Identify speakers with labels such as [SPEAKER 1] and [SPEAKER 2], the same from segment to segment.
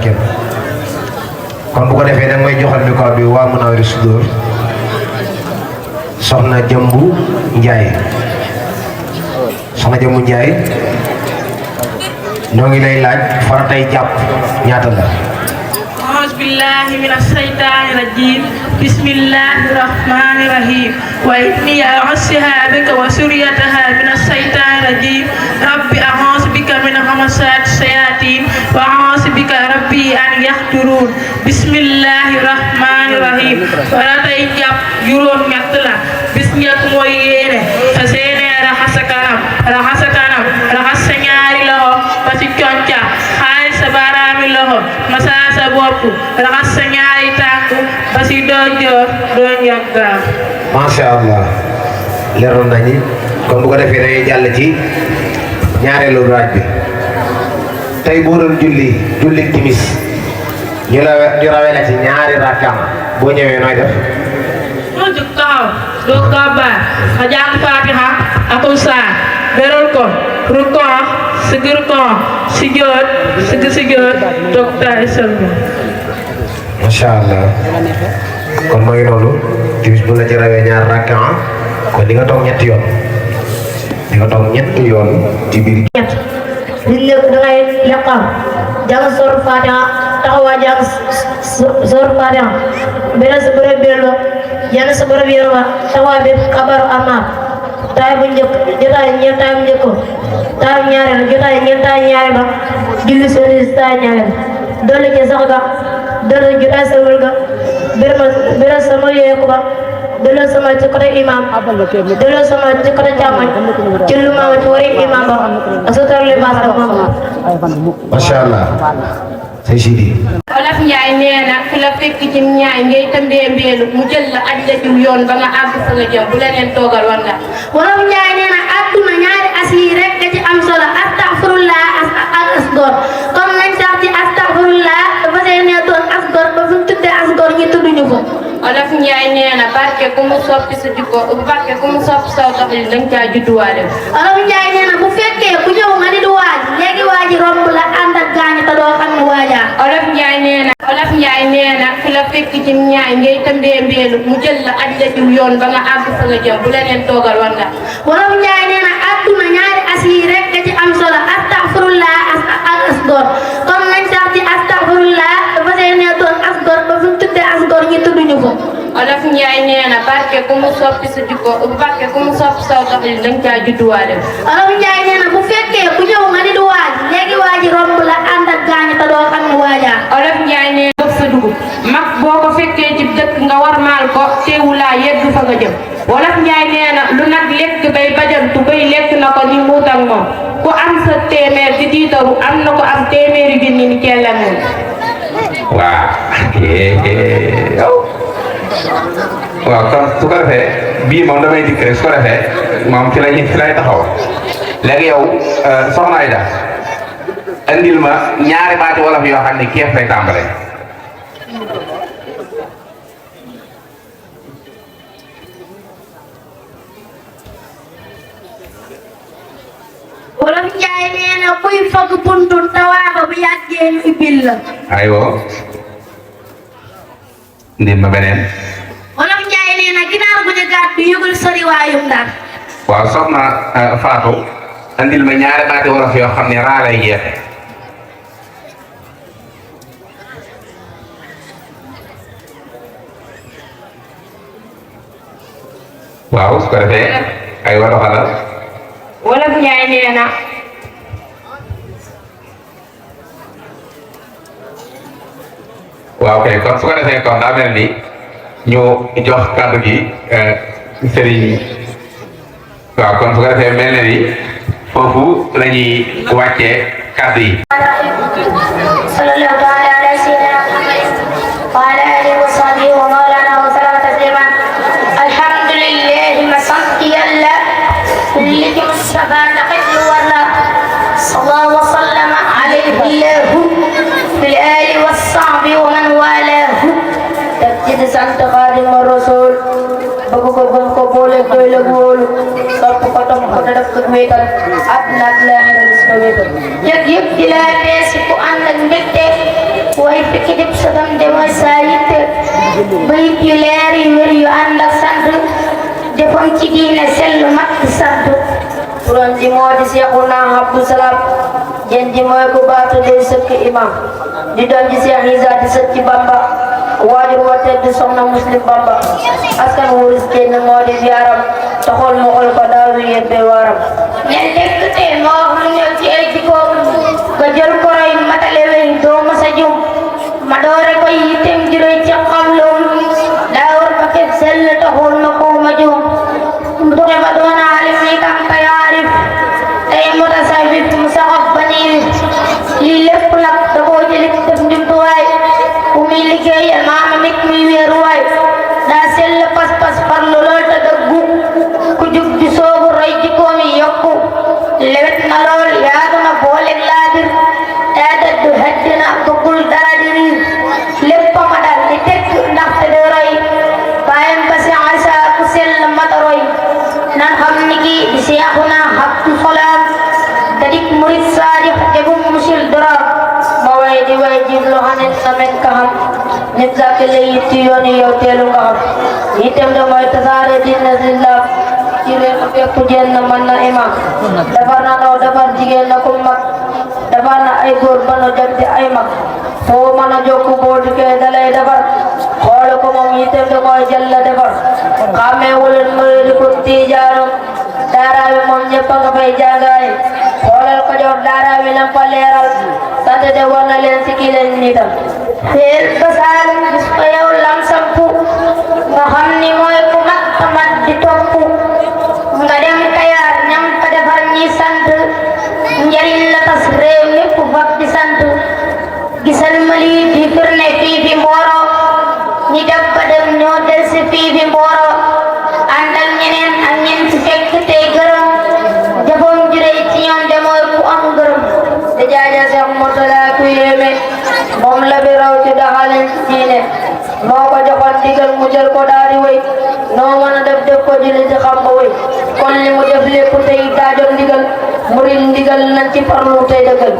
[SPEAKER 1] barkeem kon bu ko defee nag may joxal micro bi waa Munawwirus Sudur soxna Jëmbu Njaay ñoo ngi lay laaj faratay jàpp ñaata la
[SPEAKER 2] أعوذ بالله من الشيطان الرجيم بسم الله الرحمن الرحيم وإني أعوذها بك وذريتها من الشيطان الرجيم ربي أعوذ بك من همزات الشياطين وأعوذ بك ربي أن يحضرون بسم الله الرحمن الرحيم faratay jàpp juróom ñett la bis njëkk mooy yéene fa seene raxas sa kanam raxas sa ñaari loxo ba ci conca xaalis sa baaraami loxo masaa sa bopp raxas sa ñaari tànk ba ci dojoor doo njaggaam
[SPEAKER 1] masha Allah leeroon nañu kon bu ko defee dañuy jàll ci ñaareelu laaj bi tey boo doon julli timis ñu rawee la ci ñaari rakkaam boo ñëwee nooy def
[SPEAKER 2] moo jóg taxaw doo kabaar nga jàng Fatiha akul saar beral ko rukoo sigi rukoo sujjóot toog taay sëlmu
[SPEAKER 1] masha Allah kon mooy noonu timis bu la ci rawee ñaar rakkaam kon di nga toog ñetti yoon ci biir
[SPEAKER 3] li nekk dangay leqam jàng sor Fatiha taxawa jàng sor Fatiha benn sa bërëb bello yenn sa bërëb yerwa taxawa bi kabaru amaat taay bu njëkk jotaay ñeent taay bu njëkk taay ñaareel jotaay ñeent taay ñaareel ba julli seen taay ñaareel dolli ci sax ga dolli jotaay sa wël ga beral sama yeeku ba delloo sama ci côté imam delloo sama ci côté càmmoñ ci lu ma ci wari imam ba asotar li baas ak moom
[SPEAKER 1] masha Allah say Sidi
[SPEAKER 2] Olof Njaay nee na ku la fekk ci ñaay ngay tëmbee mbeelu mu jël la aj la jiw yoon ba nga àgg fa nga jëm bu leneen toogal war nga
[SPEAKER 3] Wolof Njaay nee na àdduna ñaari as yi rek da ci am solo astaghfirullah ak asgor comme nañ sax ci astaghfirullah dafa see nee doon asgor ba fu ñu tuddee asgor ñu tudduñu ko
[SPEAKER 2] Olof Njaay nee na barke ku mu soppi sa jikko barke ku mu soppi saw doxalin dañ caa judduwaale
[SPEAKER 3] Olof Njaay nee na bu fekkee ku ñëw nga di du waaj léegi waaji romb la ànd ak gaañu te doo xam ne waajaa
[SPEAKER 2] Olof Njaay nee na ku la fekk ci ñaay ngay tëmbee mbeelu mu jël la aj la jiw yoon ba nga àgg fa nga jëm bu leneen toogal war nga
[SPEAKER 3] Wolof Njaay nee na àdduna ñaari as yi rek da ci am solo astaghfirullah ak asgor comme nañ sax ci astaghfirullah dafa see nee doon asgor ba fu ñu tuddee asgor ñu tudduñu ko
[SPEAKER 2] Olof Njaay nee na barke ku mu soppi sa jikko barke ku mu soppi saw doxalin dañ caa judduwaale
[SPEAKER 3] Olof Njaay nee na bu fekkee ku ñëw nga di du waaj léegi waaji romb la ànd ak gaañu te doo xam ne waajaa
[SPEAKER 2] Olof Njaay nee na sa dugub mag boo ko fekkee ci dëkk nga war maal ko teewulaa yegg fa nga jëm Wolof Njaay nee na lu nag lekk bay bajantu bay lekk na ko ni muut ak moom ku am sa téeméer di tiitaru am na ko am téeméeri junni ni kella moom
[SPEAKER 4] waaw kon su ko defee bii moom damay dikk rek su ko defee moom fi lay taxaw léegi yow soxna Aida andil ma ñaari baati wolof yoo xam ne keef lay tàmbale
[SPEAKER 3] Wolof Njaay nee na kuy fagg buntu tawaaba bu yàggee ñu ubbil la
[SPEAKER 4] aywa ndil ma beneen
[SPEAKER 3] Wolof Njaay nee na ginaar gu ñu gàddu yëgul sori waayum ndar
[SPEAKER 4] waaw soxna Fatou andil ma ñaari baati wolof yoo xam ne raa lay jeexe waaw su ko defee ay waro xalal
[SPEAKER 2] Wolof Njaay nee na
[SPEAKER 4] waaw kay kon su ko defee kon daa mel ni ñu jox kàddu gi Serigne waaw kon su ko defee mel na ni foofu la ñuy wàccee kàddu yi.
[SPEAKER 3] sallallahu taala ala sayyidina Muhammad wa ala alihi wa sahbihi wa mawlana wa sallama taslima alhamdulillahi ma sant yàlla li ci Mustafa naqatlu wala sallallahu wa sallama alayhi lahu bil ali wa sahbi wa man walahu tabjid sant Xaadimu Rasul bëgg ko gëm ko boole doy la wóolu sopp ko topp ko te def ko wéetal ak naat la xeral si ko wéetal yëg yëpp di la teesi ku ànd ak mbégte dib sagam de mooy saa yitte bayit yu leer yu wér yu ànd ak sant defoon ci diine sell mat di sant turam ji moo di Seexuna Abdou Salam jën ji mooy ku baatu day sëkk imam di doom ji Seex Isa di sët ci Bamba waajur wa tedd soxna Muslim Bamba askan wuris kenn moo di yaaram taxool mu xol ko daaw yu yebbe waaram ñen dëkk te moo wax lu ñëw ci ay jikkoom nga jël ko roy matale wey doo masa jum ma doore ko yittem juróy ci xamloom daawar ba ket sell taxool ma ko ma jum duxe ba doona alim ni kam kay arif tey mutasawif mu saxof ba niiwif lii lépp nag da koo jëlit def njumtuwaay ku muy liggéeyal maama mit muy weeruwaay daa sell pas-pas farlu lool te dëggu ku jug di soobu roy jikkoom yi yokku lewet na lool yaatu na boole laadir daa dëddu heddina bëggul dara di riir lépp ma dal di tekk ndaxte de roy baayam ba si Isa ku sell mata roy nan xam ni kii di Seexuna Abdou Salam dadik murid saadix tegum musil dorob ma way di way jiblu xanet na men ka xam nit sàkk la yitti yooni yow teelu nga xam yittem da mooy tasaare dina lislaam ci réew fépp jenn mën na imam defar na ndaw defar jigéen na ku mag defar na ay góor ba nu jagdi ay mag foo mën a jokku boo dikkee dalay defar xool ko moom yittem da mooy jalla defar xamee wulen muridi ku tiijaaram daara bi moom ñëpp a nga fay jàngaay xoolal ko jox daara bi lam fa leeral sant de war na leen si kii leen nitam féer basaan gis ko yow lam sampu nga xam ni mooy ku mag tamat di topp nga dem Kayaar ñam fa defar ñi sant njariñ la tas réew mépp fab di sant gisal mali di firne fii fi Mboro ñi def ba dem ñoo del si fii fi Mboro ànd ak ñeneen ak ñen si fekk tey gërëm jafoon juree ci ñoom de mooy ku am gërëm di jaaja Seex Murtada ku yéeme moom la bi raw ci daxalin ci diine moo ko joxoon digal mu jël ko daal di wéy noo mën a def ko julli ci xam ba wéy kon li mu def lépp tey daajoon ndigal murid ndigal nañ ci farlu tey dëggal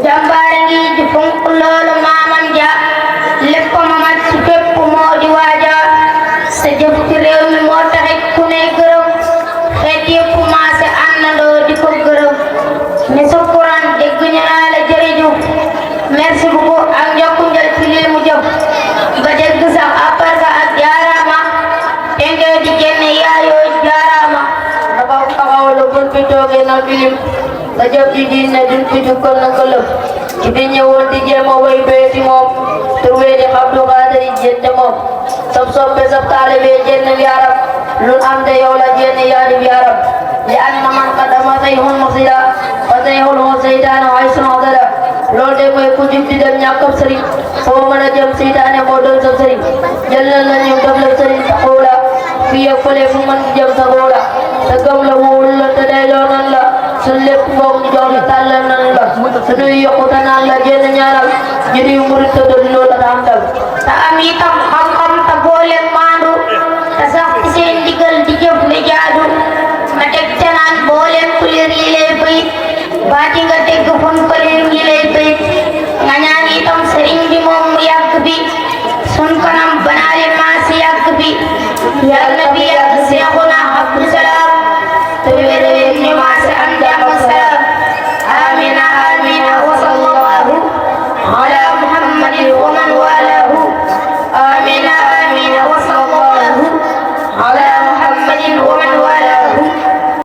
[SPEAKER 3] jàmbaare ngi di fonk loolu maamam ja lépp ma mat ci fépp moo di waaja sa jëf ci réew mi moo taxit ku ne gërëm xeet yëpp maase àndandoo di ko gërëm ni sa Quran dégg ñu naa la jërëjëf merci beaucoup ak njokku njël ci lii mu jëf nga dégg sax après ça ak jaaraama tenge di génn yaayoo jaaraama dafa taxaw lu bun fi toogee na bilim nga jëf di diine duñ fi dukkal na ko lëf ci bi ñëwoon di jéem a way beeti moom tur wee di Abdou Khadir yi jente moom sab soppe sab taalibe jenn yaaram lu am de yow la jenn yaari yaaram li an na man qadama sayhun musila wa sayhul seytaane ay sunodala loolu de mooy ku jub di dem ñàkkab sëriñ foo mën a jëm seytaane moo doon sa sëriñ jël na ñu def la sëriñ sa xoola fii ak fële fu mën di jëm sa xoola te gëm la wóolu la te day loo nan la su lépp foog ñu jox la tàllal nan la suñuy yokku te naan la jenn ñaaral ñu di murit te doon loolu ta am dal te am itam xam-xam te boole maandu te sax ci seen ndigal di jëf li jaadu ma teg ca naan boole kulir yi lay bay baati nga dégg fon fële